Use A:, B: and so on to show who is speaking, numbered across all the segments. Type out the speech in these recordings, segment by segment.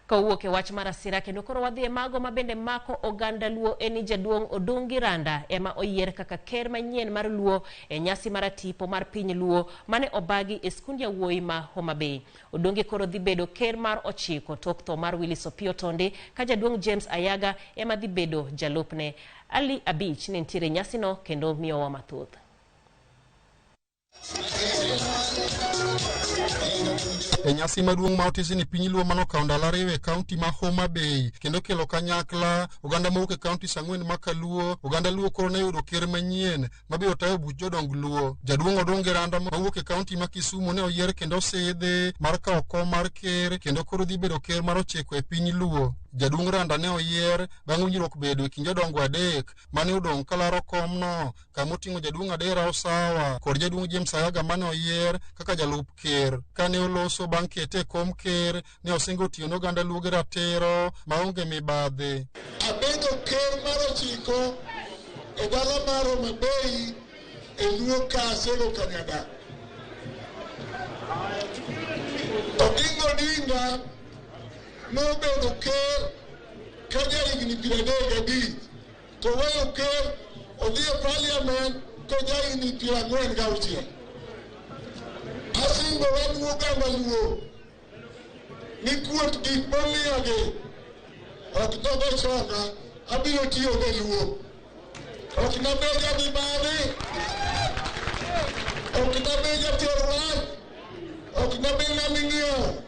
A: Kowuok e wach mar asira kendo koro wadhi e mago ma bende mako oganda Luo en ni jaduong' Odungi Randa ema oyier kaka ker manyien mar Luo e nyasi mar atipo mar piny Luo mane obagi e skund yawuoyi ma Homa Bay. Odungi koro dhi bedo ker mar 9 tok tho mar Willis Opiyo Tondi ka jaduong' James Ayaga ema dhi bedo jalupne. Ali Abich ne nitiere e nyasino kendo miyowa mathoth.
B: E nyasi maduong' ma otisi ni piny Luo mano okawo ndalo 2 e kaunti ma Homa Bay kendo kelo kanyakla oganda mowuok e kaunti 4 ma Kaluo, oganda Luo koro ne yudo ker manyien mabiro tayo buch jodong Luo. Jaduong' Odungi Randa mawuok e kaunti ma Kisumu ne oyier kendo osidhi mar kawo kom mar ker kendo koro dhi bedo ker mar 9 e piny Luo. Jaduong' Randa ne oyier bang' winjruok bedo e kind jodongo 3 mane odong' kalaro komno kama oting'o jaduong' Adera Osawa kod jaduong' James Ayaga mane oyier kaka jalup ker. Kane oloso bang' kete e kom ker, ne osingo tiyo ne oganda Luo gi ratiro maonge mibadhi.
C: Abedo ker mar 9 e dala mar Homa Bay e Luo ka Asego Kanyada. Oginga Odinga nobedo ker ka jahigni 35 to weyo ker odhi e parliament ko jahigni 46. Asingora ne oganda Luo ni kuot gik momiyagi ok dog e chonga, abiro tiyo gi Luo. Ok nabed jamibadhi, ok nabed jater wach, ok nabed ng'ama ing'iewo,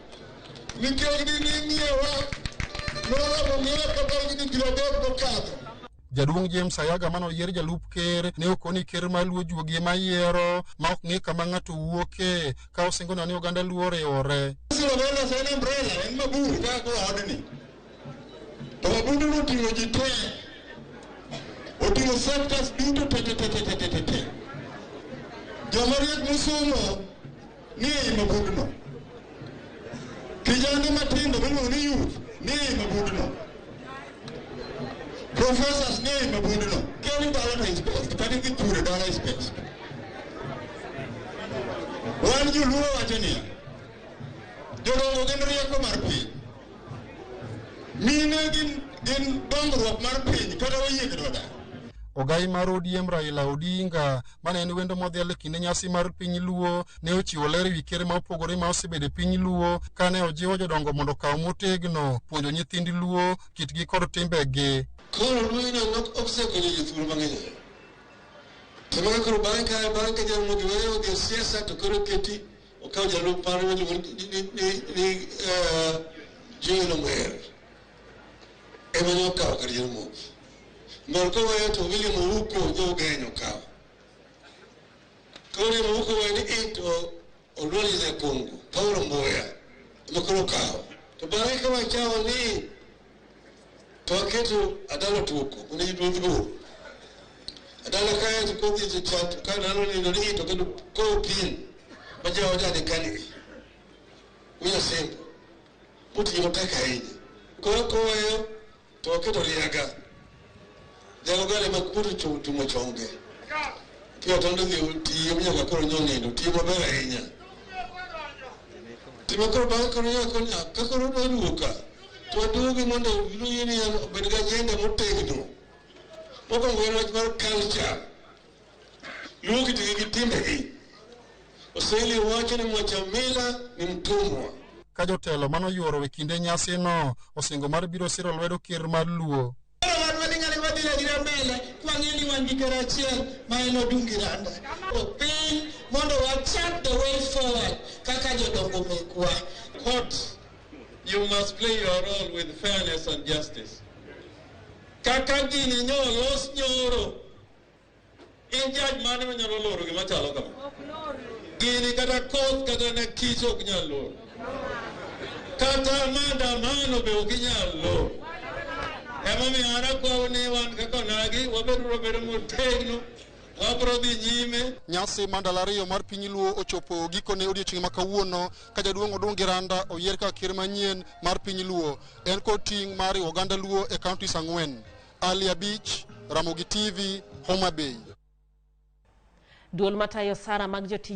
C: nikech ning'iewa noromo ng'iewa kata higni 30 mokadho.
B: Jaduong' James Ayaga mane oyier jalup ker ne okoni ker mar Luo juogi ema yiero ma ok ng'e kama ng'ato wuoke ka osingo ni oganda Luo oriwore.
C: En umbrella, en mabur kaka koro odni. To mabundu oting'o ji te. Oting'o sectors duto te te te te te te te. Joma riek mosomo ni ei mabunduno. Kijande matindo miluongo ni youth ni ei mabunduno. Professors ni ei mabunduno. Keni dala to is best, kata idhi puro dala is best. Wan joluo wacho niya, jodongo gin rieko mar piny. Mine gin dongruok mar piny kata wayie kata wadak.
B: Ogai mar ODM Raila Odinga mane en wendo modhial e kinde nyasi mar piny Luo ne ochiwo ler ewi ker ma opogore ma osebedo e piny Luo kane ojiwo jodongo mondo okaw motegno puonjo nyithind Luo kitgi kod timbegi.
C: Koro Luo ino ok osekonyo jothur mang'eny. To mana koro bang' ka Jaramogi weyo odhi e siasa to koro keti okaw jalup mare miluongo ni Joel Omer ema ne okawo kar Jaramogi. Mor koweyo to William Ouko jo-Ugenya okawo. Ka William Ouko oweyo ni i to Oluoch Nyakongo, Paulo Mboya ema koro okawo. To bang'e ka wachawo ni to waketo Adala Tuoko mondo ji duog. Adala kae to kodhi to chat ka Adala onindo ni i to keto kopien ma jaoda ni kanigi. Wiya Sembo motiyo matek ahinya. Koro koweyo to waketo Riaga. Jago gale ma kuto tumo chonge. Pia tondo dhi tiyo nyaka koro nyonindo tiyo maber ahinya. Timo koro bang' koro nyaka ka koro dwa duoka to waduogi mondo Luo obed gi agenda motegno. Mokwongo en wach mar culture. Luo kitgi gi timbegi. Waswahili wacho ni mwacha mila ni mtumwa.
B: Ka jotelo mano yuoro e kinde nyasino osingo mar biro siro lwedo ker mar Luo.
C: Mbele kwang'e ni wan gi ker achiel ma en Odungi Randa. Piny mondo wachak the way forward kaka jodongo mekwa.
D: Court, you must play your role with fairness and justice. Kaka gini nyo los nyoro, in judge mane manyalo loro gima chalo kama? Gini kata koth kata na kich ok nyal loro. Kata maandamano be ok inyal loro. Emomiyo an akwayo ni wan kaka onagi wabeduru bedo motegno, wabiro dhi nyime.
B: Nyasi mar ndalo 2 mar piny Luo ochopo gikone odiochieng' ma kawuono ka jaduong' Odungi Randa oyier kaka ker manyien mar piny Luo. En kod ting' mar riwo oganda Luo e counties 4. Ali Abich, Ramogi TV, Homa Bay.
A: Duol matayo sara mag jotij